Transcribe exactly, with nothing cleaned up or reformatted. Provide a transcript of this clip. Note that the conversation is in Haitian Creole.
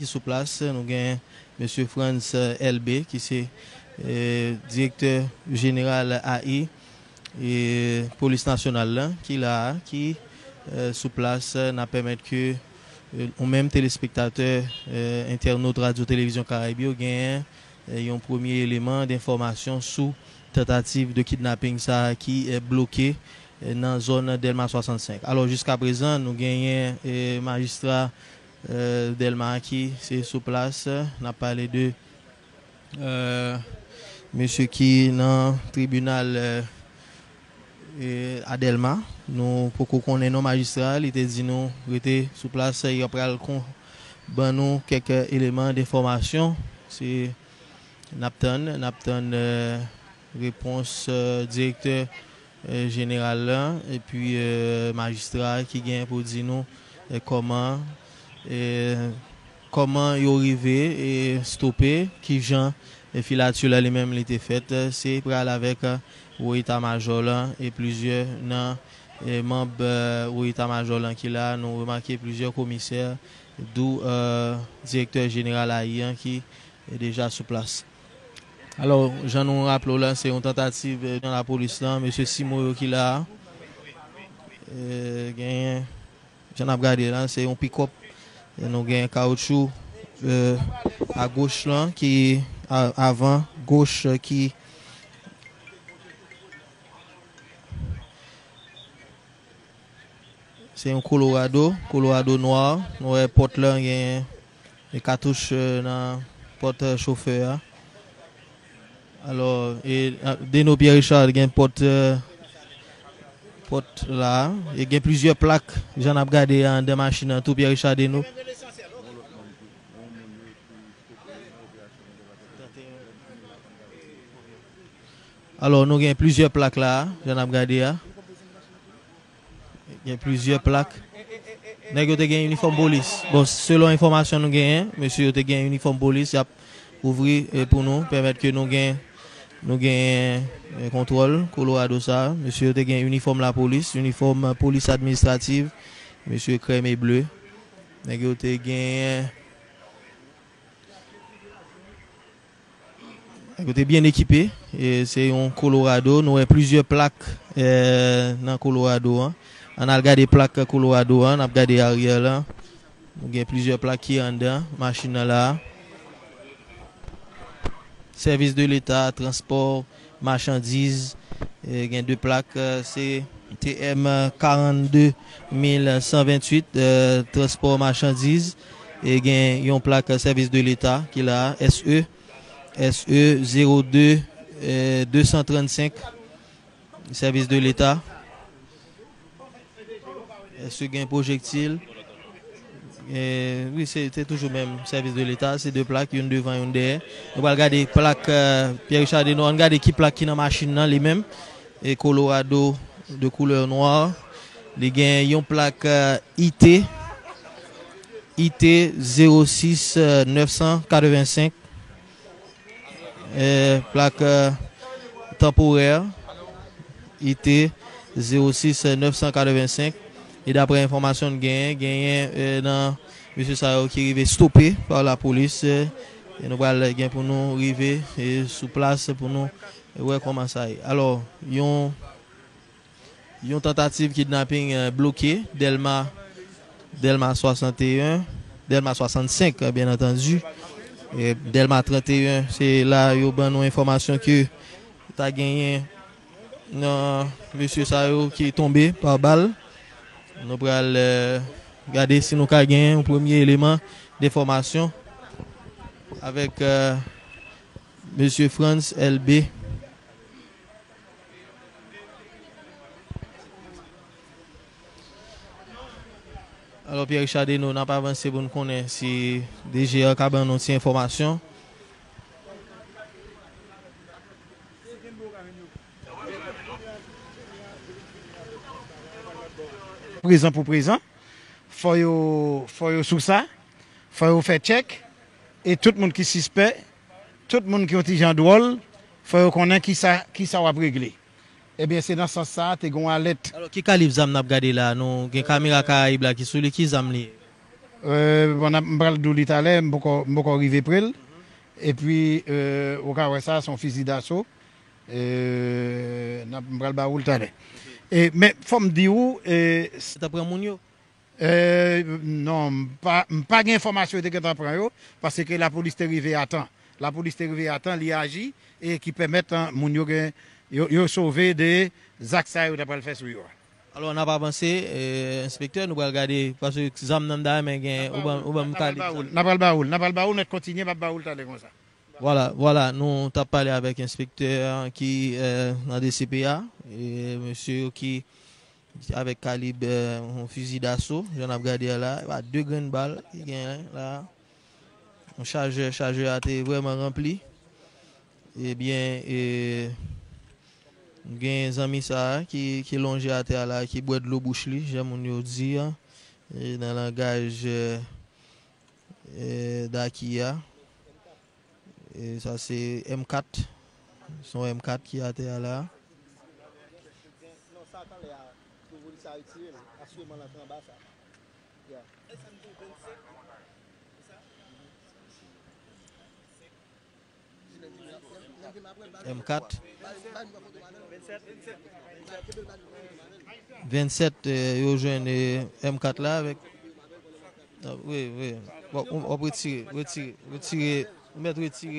ki sou plas. Nou gen mesye Frantz, eh, Elbe, ki se, eh, direktè jeneral A I, eh, Polis Nasyonal la, ki la a, ki, eh, sou plas, eh, n ap pèmèt ke, eh, ou menm telespektatè, eh, entènot Radyo Televizyon Karayib yo genyen, eh, yon premye eleman denfòmasyon sou tantativ de kidnaping sa a ki, eh, bloke, eh, nan zòn Dèlma swasannsenk. Alò, jiskaprezan, nou genyen, eh, majistra, eh, Dèlma ki se sou plas. N ap pale de, eh, mesye ki nan tribinal, eh, eh, a Dèlma. Nou poko konnen non majistra a, li te di nou rete sou plas, y ap pral kon, ban nou kèk eleman denfòmasyon. Se, n ap tann, n ap tann, eh, repons, eh, direktè, eh, jeneral la, epi, eh, majistra a ki gen pou di nou, eh, kòman, eh, kòman yo rive, eh, stope, kijan, eh, filati la li menm li te fèt, eh, se pral avèk, eh, wo eta majò la, e plizyè nan, eh, manm, eh, wo eta majò la ki la, nou remake plizyè komisè, dou, eh, direktè jeneral A I an ki, eh, deja sou plas. Alò, jan nou raple w la, se yon tantativ, eh, nan lapolis lan, mesye Simo yo ki la a. Eh, genyen, jan n ap gade la, se yon pikòp. Eh, nou gen kawotchou, eh, agoch lan ki, a, avan goch, eh, ki Se yon Colorado, Colorado nwa. Nou wè pòt la gen, gen katouch, eh, nan pòt, eh, chofè a. Alò, e, a, Deno Pierre Richard gen pòt, eh, pòt la. E gen plizyè plak, jan n ap gade anndan machin nan tou, Pierre Richard Deno. Alò, nou gen plizyè plak la, jan n ap gade a. Gen plizyè plak. Nèg yo te gen inifòm polis. Bon, selon enfòmasyon nou genyen, mesye yo te gen inifòm polis, y ap ouvri, eh, pou nou, pèmèt ke nou gen, nou gen, eh, kontwòl Colorado sa. Mesye yo te gen inifòm lapolis, inifòm, eh, polis administrativ, mesye krèm e ble. Nèg yo te gen Nèg yo te byen ekipe. E se yon Colorado. Nou wè plizyè plak, eh, nan Colorado an. Ann al gade plak Colorado an. N ap gade aryè lan. Nou gen plizyè plak ki anndan machin nan la. Sèvis de Leta, transpò machandiz. E gen de plak, eh, se T M karannde mil san venntuit, eh, transpò machandiz. E gen yon plak, eh, Sèvis de Leta ki la, S E, S E zewo de, eh, de san trannsenk, Sèvis de Leta. Èske gen pwojektil? Eh, wi, se, se toujou menm Sèvis de Leta, se de plak, youn devan, youn dèyè. Nou pral gade plak, eh, Pierre Richard Deno, ann gade ki plak ki nan machin nan li menm. E Colorado de koulè nwa. Li gen yon plak, eh, I T, I T zewo sis, eh, nèf san katrevensenk. Eh, plak, eh, tanporè, I T zewo sis nèf san katrevensenk. E daprè enfòmasyon n genyen, genyen, eh, nan mesye sa yo ki rive stope pa lapolis, eh, e nou pral gen pou nou rive, eh, sou plas pou nou wè kòman sa ye. Alò, yon Yon tantativ kidnaping, eh, bloke, Dèlma, Dèlma swasanteyen, Dèlma swasannsenk, byen antandi. E Dèlma tranteyen, se la yo ban nou enfòmasyon ke ta genyen nan mesye sa yo ki tonbe pa bal. Nou pral, eh, gade si nou ka genyen yon premye eleman denfòmasyon avèk, eh, mesye Frantz Elbe. Alò, Pierre Richard Deno, n ap avanse pou n konnen si D G A ka ban nou ti enfòmasyon. Prezan pou prezan, fò yo, fò yo sou sa, fò yo fè tchèk, e tout moun ki sispè, tout moun ki yon ti jan dwòl, fò yo konnen kisa, kisa w ap regle. Ebyen, se nan sans sa a, te gen yon alèt. Alò, ki kalib zam n ap gade la? Nou gen kamera Karayib la ki sou li, ki zam li ye? Euh, bon, n ap- m pral di w li talè, m poko m poko rive pre l. Epi, euh, ou ka wè sa, se yon fizi daso. Euh, n ap- m pral ba ou l talè. E, men, fò m di w, e, s- Yo t ap pran moun yo? Euh, non, m pa, m pa gen enfòmasyon yo te gentan pran yo, paske lapolis te rive a tan. Lapolis te rive a tan, li aji, e ki pèmèt, an, moun yo gen, yo, yo sove de zak sa yo ta pral fè sou yo a. Alò, n ap avanse, eh, enspektè, nou pral gade, paske zam nan m ta renmen gen, ou ban, ou ban m kalib zam. N ap pral ba ou l, n ap pral ba ou l, n ap pral ba ou l, n ap kontinye, m ap ba ou l talè konsa. Vwala, vwala, nou t ap pale avèk enspektè ki, eh, nan D C P A, e mesye yo ki avèk kalib, eh, yon fizi daso, jan n ap gade a la, e pa de grenn bal ki genyen la. Yon chajè, chajè a te vrèman ranpli. Ebyen, e, gen zanmi sa a ki, ki lonje atè a la, ki bwè dlo bouch li, jan moun yo di a, e, nan langaj, e, e, Daki a. E sa se M kat. Se yon M kat ki atè a la. M kat. Vennsèt, eh, yo jwenn, eh, M kat la avèk. Ah, wi, wi. Bon, w ap retire, retire, retire. Ou mèt retire.